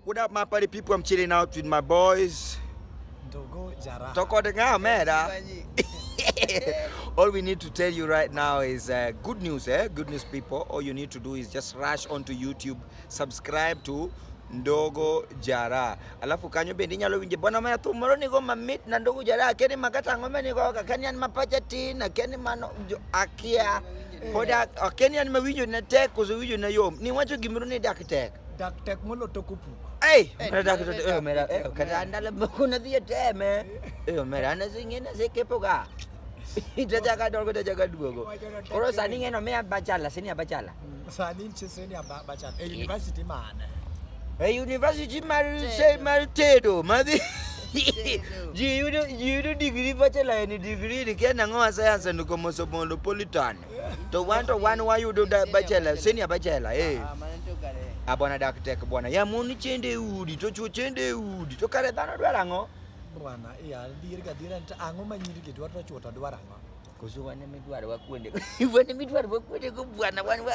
What up, my party people? I'm chilling out with my boys. Ndogo Jaraha. To kod ng'a omera? All we need to tell you right now is good news, eh? Good news, people. All you need to do is just rush onto YouTube, subscribe to Ndogo Jara. Alafu kanyo bende inyalo winje bwana omera thum moro nigo mamit na Ndogo Jara. Akia ni makata ang'o manigo ka akia ni an mapacha tin, akia ni mano akia. Pod akia ni an mawinjo ne tek koso winjo ne yom. Niwacho gimoro ni dak tek. Dak tek molo tok opuk. Hey, omera dak to eh omera eh kata ndalo moko nadhi e teme. Eh omera an asing'e nasekepo ga. Tachaka dongo tachaka duogo. Koro sani ing'e nomiya bachelor, senior bachelor. Sani nitie senior bachelor e university mane? E university mar se mar tedo madhi ji yudo degree bachelor en degree ni kia nang'o wa science and cosmopolitan. To wan to wan wayudo da bachelor, senior bachelor eh. Ah bwana dak tek bwana. Ya mon chende e udi to chuo chende e udi. To kare dhano dwaro ang'o? Bwana, iya dhier ga dhier to ang'o ma nyiri gi dwaro to chuo to dwaro ang'o? Koso wan ema idwaro wakuonde. Wan ema idwaro wakuonde go bwana wan wa.